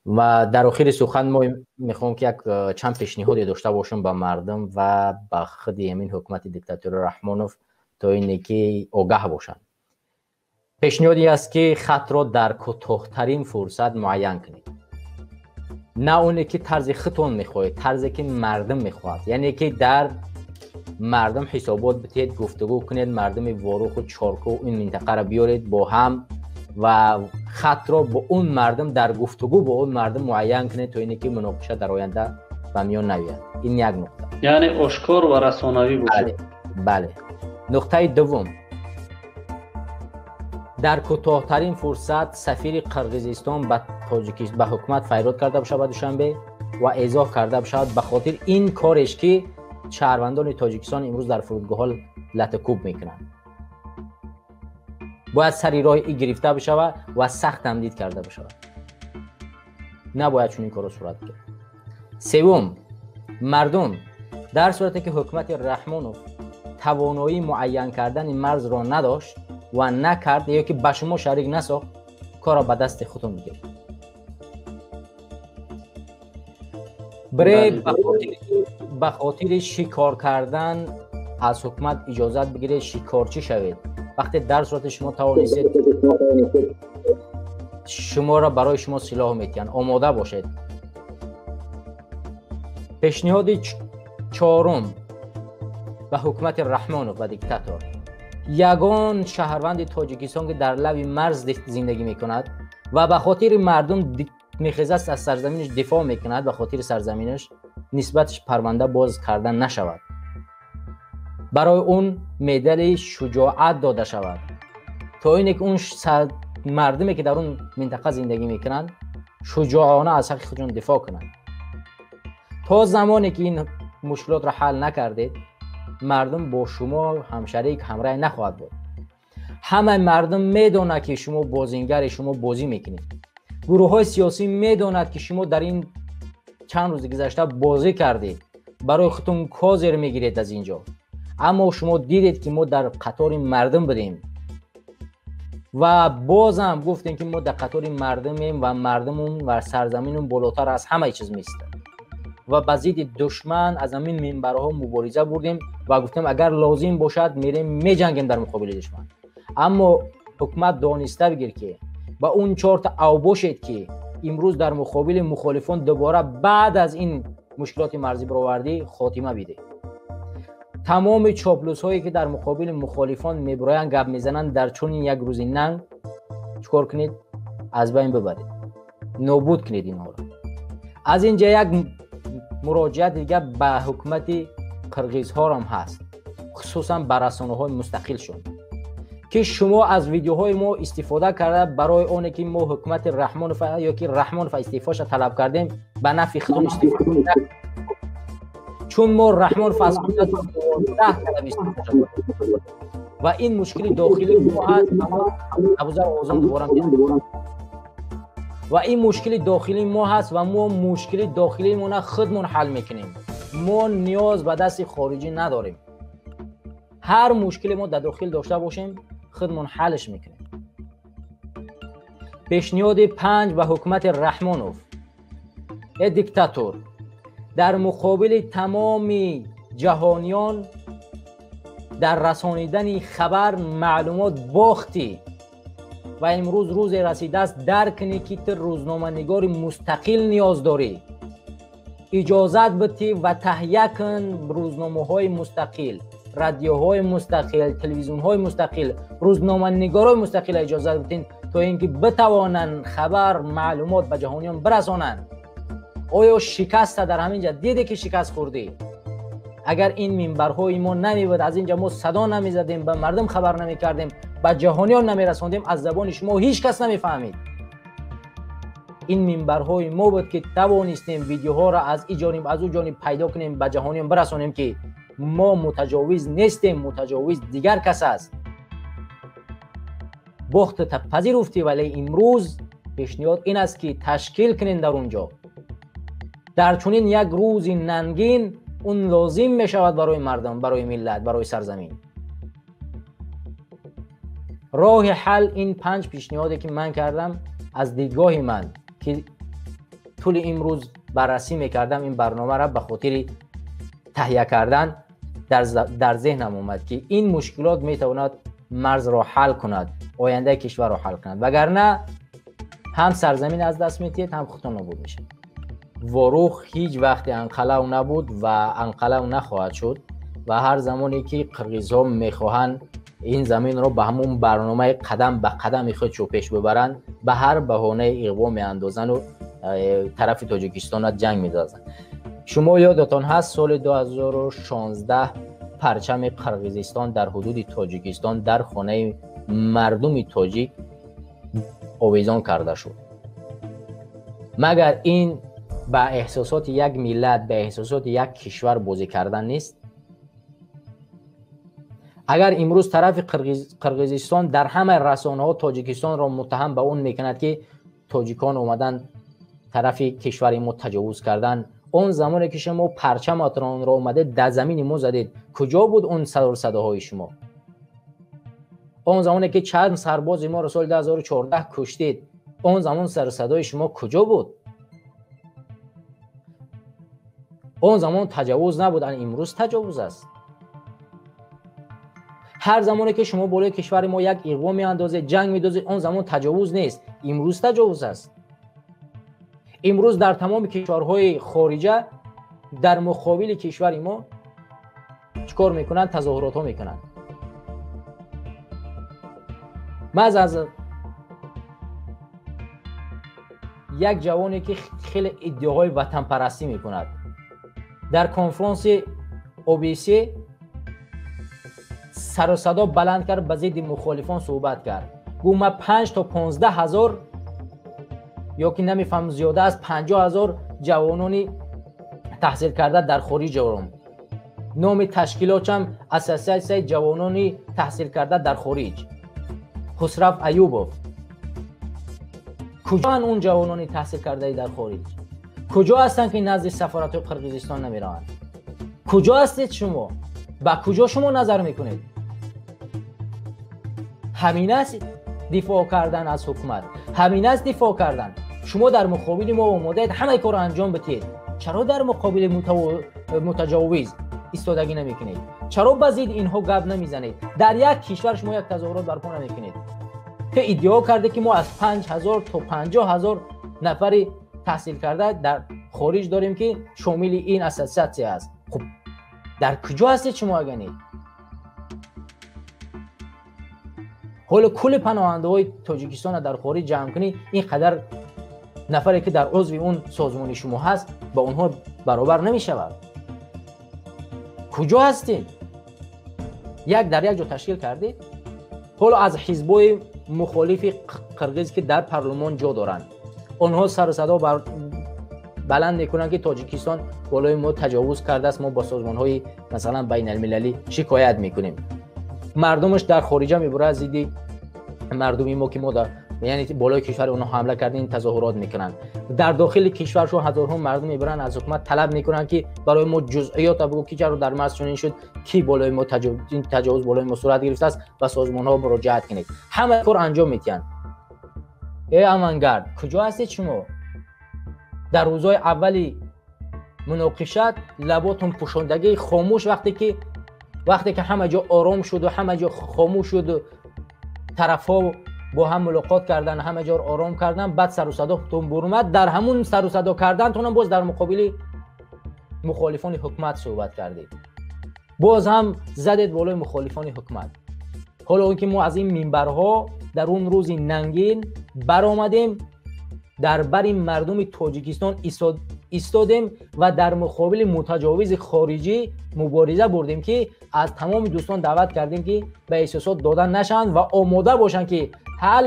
Ва дар охири сухан мо мехоҳем, ки як чанд пешниҳоде дошта бошем ба мардум ва ба худи ҳамин ҳукумати диктатори Раҳмонов, то ине ки огаҳ бошанд. Пешниҳоде аст, ки хатро дар кӯтоҳтарин фурсат муайян кунед, на оне ки тарзи худтон мехоҳед, тарзе ки мардум мехоҳад, яъне ки дар мардум ҳисобот битиҳед, гуфтугӯ кунед, мардуми Воруху Чорку ин минтақаро биёред бо ҳам ва хатро бо он мардум дар гуфтугӯ бо он мардум муайян кунед, то ине ки муноқиша дар оянда ба миён наояд. Ин як нуқта. Яъне ошкор ва расонавӣ бошад. Бале. Нуқтаи дуввум: дар кӯтоҳтарин фурсат сафири Қирғизистон ба Тоҷикистон, ба ҳукумат файрод карда бошад ба Душанбе ва эзоҳ карда бошад ба хотир ин кореш, ки шаҳрвандони Тоҷикистон имрӯз дар фурудгоҳҳо латакӯб мекунанд. Бояд сари роҳи и гирифта бишавад ва сахт тамдид карда бишавад. Набояд чунин корро сурат гирад. Севум: мардум, дар сурате ки ҳукумати Раҳмонов тавоноии муайян кардани марзро надошт ва накард ё ки ба шумо шарик насохт, корро ба дасти худтон бигиред. Бре ба хотири шикор кардан аз ҳукумат иҷозат бигиред, шикорчӣ шавед. Вақте дар сурати шумо тавонистед, шуморо барои шумо силоҳ метиҳанд, омода бошед. Пешниҳоди чорум ба ҳукумати Раҳмонов, ба диктатор: ягон шаҳрванди Тоҷикистон, ки дар лаби марз зиндагӣ мекунад ва ба хотири мардум мехезад, аз сарзаминаш дифоъ мекунад, ба хотири сарзаминаш нисбаташ парванда боз карда нашавад, барои он медали шуҷоат дода шавад, то ине ки он мардуме, ки дар он минтақа зиндагӣ мекунанд, шуҷоона аз ҳаққи худшон дифоъ кунанд. То замоне ки ин мушкилотро ҳал накардед, мардум бо шумо ҳамшарик, ҳамрай нахоҳад буд. Ҳамаи мардум медонад, ки шумо бозингаре, шумо бозӣ мекунед. Гурӯҳҳои сиёсӣ медонад, ки шумо дар ин чанд рӯзи гузашта бозӣ кардед, барои худтон козир мегиред аз ин ҷо. Аммо шумо дидед, ки мо дар қатори мардум будем ва бозам гуфтем, ки мо дар қатори мардумем ва мардумон ва сарзаминон болотар аз ҳамаи чиз меистад ва ба зидди душман аз ҳамин минбарҳо мубориза бурдем ва гуфтем, агар лозим бошад, мерем меҷангем дар муқобили душман. Аммо ҳукумат, дониста бигир, ки ба он чорта авбошед, ки имрӯз дар муқобили мухолифон дубора баъд аз ин мушкилоти марзӣ баровардӣ, хотима бидеҳ. Тамоми чоплусҳое, ки дар муқобили мухолифон мебироянд, гап мезананд, дар чунин як рӯзи нанг чикор кунед? Аз байн бибаред, нобуд кунед инҳоро. Аз ин ҷа як муроҷиат дигар ба ҳукумати қирғизҳорам ҳаст, хусусан ба расонаҳои мустақилшон, ки шумо аз видеоҳои мо истифода карда, барои оне ки мо ҳукумати Раҳмонов ё ки Раҳмонов истеъфоша талаб кардем, ба нафъи худтон истифода, чун мо Раҳмонов аз талаб истифода ва ин мушкили дохилии мо ҳаст. Абузар Озон дубора, ва ин мушкили дохилии мо ҳаст ва мо мушкили дохилии мона худмон ҳал мекунем. Мо ниёз ба дасти хориҷӣ надорем. Ҳар мушкиле мо дар дохил дошта бошем, худмон ҳалш мекунем. Пешниҳоди панҷ ба ҳукумати Раҳмонов: э диктатор, дар муқобили тамоми ҷаҳониён дар расонидани хабар, маълумот бохтӣ ва имрӯз рӯзе расидааст, дарк кунӣ, ки ту рӯзноманигори мустақил ниёз дорӣ. Иҷозат битӣ ва таҳия кун рӯзномаҳои мустақил, радиоҳои мустақил, телевизионҳои мустақил, рӯзноманигорои мустақил иҷозат битин, то ин ки битавонанд хабар, маълумот ба ҷаҳониён бирасонанд. Оё шикаста дар ҳамин ҷа диде, ки шикаст хӯрдӣ? Агар ин минбарҳои мо намебуд, аз ин ҷа мо садо намезадем, ба мардум хабар намекардем, ба ҷаҳониён намерасондем, аз забони шумо ҳеҷ кас намефаҳмид. Ин минбарҳои мо буд, ки тавонистем видеоҳоро аз и ҷониб, аз ӯ ҷониб пайдо кунем, ба ҷаҳониён бирасонем, ки мо мутаҷовиз нестем, мутаҷовиз дигар кас аст. Бохтата пазируфтӣ, вале имрӯз пешниҳод ин аст, ки ташкил кунем дар он ҷо. Дар чунин як рӯзи нангин он лозим мешавад барои мардум, барои миллат, барои сарзамин. Роҳи ҳал ин панҷ пешниҳоде, ки ман кардам, аз дидгоҳи ман, ки Тӯли имрӯз баррасӣ мекардам ин барномаро ба хотири таҳия кардан, дар зеҳнам омад, ки ин мушкилот метавонад марзро ҳал кунад, ояндаи кишварро ҳал кунад, вагарна ҳам сарзамин аз даст метиҳед, ҳам худтон нобуд мешавед. Ворух ҳеҷ вақте анқалав набуд ва анқалав нахоҳад шуд ва ҳар замоне ки қирғизҳо мехоҳанд ин заминро ба ҳамон барномаи қадам ба қадами худшо пеш бибаранд, ба ҳар баҳонаи иғво меандозанду тарафи Тоҷикистонро ҷанг медозанд. Шумо ёдатон ҳаст, соли 2016 парчами Қирғизистон дар ҳудуди Тоҷикистон дар хонаи мардуми тоҷик овезон карда шуд. Магар ин ба эҳсосоти як миллат, ба эҳсосоти як кишвар бозӣ кардан нест? Агар имрӯз тарафи Қирғизистон дар ҳамаи расонаҳо Тоҷикистонро муттаҳам ба он мекунад, ки тоҷикон омадан тарафи кишвари мо таҷовуз кардан, он замоне ки шумо парчаматонро омадед дар замини мо задед, куҷо буд он садоҳои шумо? Он замоне ки чанд сарбози моро соли 2014 куштед, он замон сарсадои шумо куҷо буд? Он замон таҷовуз набуд, имрӯз таҷовуз аст. Ҳар замоне ки шумо болои кишвари мо як иғво меандозед, ҷанг медозед, он замон таҷовуз нест, имрӯз таҷовуз аст. Имрӯз дар тамоми кишварҳои хориҷа дар муқобили кишвари мо чӣ кор мекунанд? Тазоҳуротҳо мекунанд. Ман аз як ҷавоне ки хеле иддаоҳои ватанпарастӣ мекунад, дар конфронси ОБС сару садо баланд кард, ба зидди мухолифон суҳбат кард. Гуфт ман 5 то 15 ҳазор ё ки намефаҳмам зиёда аз 50 ҳазор ҷавонони таҳсилкарда дар хориҷ дорам. Номи ташкилотам Ассотсиатсияи ҷавонони таҳсилкарда дар хориҷ. Хусрав Аюбов. Куҷоанд он ҷавонони таҳсилкардаи дар хориҷ? Куҷо ҳастанд ки назди сафоратҳои Қирғизистон намераванд? Куҷо ҳастед шумо? Ба куҷо шумо назар мекунед? Ҳамин аст дифоъ кардан аз ҳукумат, ҳамин аст дифоъ кардан. Шумо дар муқобили мо омодаед ҳамаи корро анҷом бидиҳед. Чаро дар муқобили мутаҷовиз истодагӣ намекунед? Чаро ба зидди инҳо гап намезанед? Дар як кишвар шумо як тазоҳурот барпо намекунед. Ки иддао карде ки мо аз 5 ҳазор то 50 ҳазор нафари таҳсилкарда дар хориҷ дорем, ки шомили ин ассотсиатсия аст. Хуб, дар куҷо ҳастед шумо агани? Ҳоло кулли паноҳандаҳои Тоҷикистонро дар хориҷ ҷамъ кунӣ, ин қадар нафаре ки дар узви он созмони шумо ҳаст ба онҳо баробар намешавад. Куҷо ҳастед? Як дар як ҷо ташкил кардед? Ҳоло аз ҳизбҳои мухолифи қирғиз ки дар парлумон ҷо доранд, онҳо сару садо баланд мекунанд, ки Тоҷикистон болои мо таҷовуз кардааст, мо бо созмонҳои масалан байналмилалӣ шикоят мекунем. Мардумаш дар хориҷа мебурад зидди мардуми мо, ки мо яъне болои кишвари онҳо ҳамла кардем, тазоҳурот мекунанд. Дар дохили кишваршон ҳазорҳо мардум мебаранд, аз ҳукумат талаб мекунанд, ки барои мо ҷузъиёта бигӯ, ки чаро дар марз чунин шуд, ки болои мо таҷовуз болои мо сурат гирифтааст, ба созмонҳо муроҷиат кунед. Ҳама кор анҷом медиҳанд. Э авангард, куҷо ҳастед шумо? Дар рӯзҳои аввали муноқишат лаботон пӯшондагӣ хомӯш, вақте ки ҳама ҷо ором шуду ҳама ҷо хомӯш шуду тарафҳо бо ҳам мулоқот кардан, ҳама ҷо ором кардан, баъд сару садотон бурмад. Дар ҳамун сару садо кардантонам боз дар муқобили мухолифони ҳукумат суҳбат кардед, боз ҳам задед болои мухолифони ҳукумат. ҳоло он ки мо аз ин минбарҳо дар он рӯзи нангин баромадем, дар бари мардуми Тоҷикистон истодем ва дар муқобили мутаҷовизи хориҷӣ мубориза бурдем, ки аз тамоми дӯстон даъват кардем, ки ба эҳсосот дода нашаванд ва омода бошанд, ки ҳар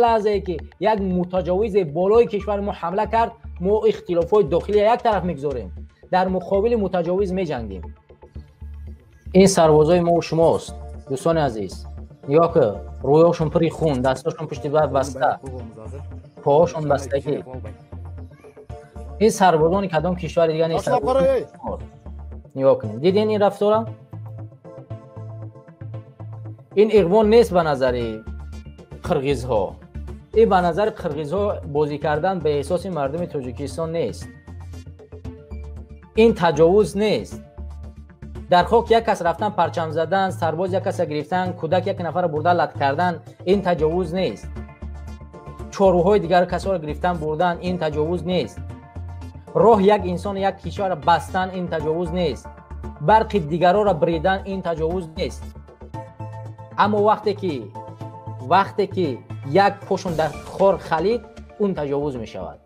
лаҳзае ки як мутаҷовизе болои кишвари мо ҳамла кард, мо ихтилофҳои дохилия як тараф мегузорем, дар муқобили мутаҷовиз меҷангем. Ин сарбозои мо шумост, дӯстони азиз. Нигоҳ кун, рӯёшон пури хун, дастошон пушти бар баста, поҳошон бастагӣ. Ин сарбозони кадом кишвари дига нест. Нигоҳ кунед, диден ин рафтора? Ин иғво нест ба назари қирғизҳо. Ин ба назари қирғизҳо бозӣ кардан ба эҳсоси мардуми Тоҷикистон нест, ин таҷовуз нест. Дар хок як кас рафтан, парчам задан, сарбоз як каса гирифтан, кӯдак як нафарро бурда лат кардан, ин таҷовуз нест. Чорвуҳои дигар касоро гирифтан, бурдан, ин таҷовуз нест. Роҳ як инсон, як кишварро бастан, ин таҷовуз нест. Барқи дигарора бридан, ин таҷовуз нест. Аммо вақте ки як пошон дар хор халид, он таҷовуз мешавад.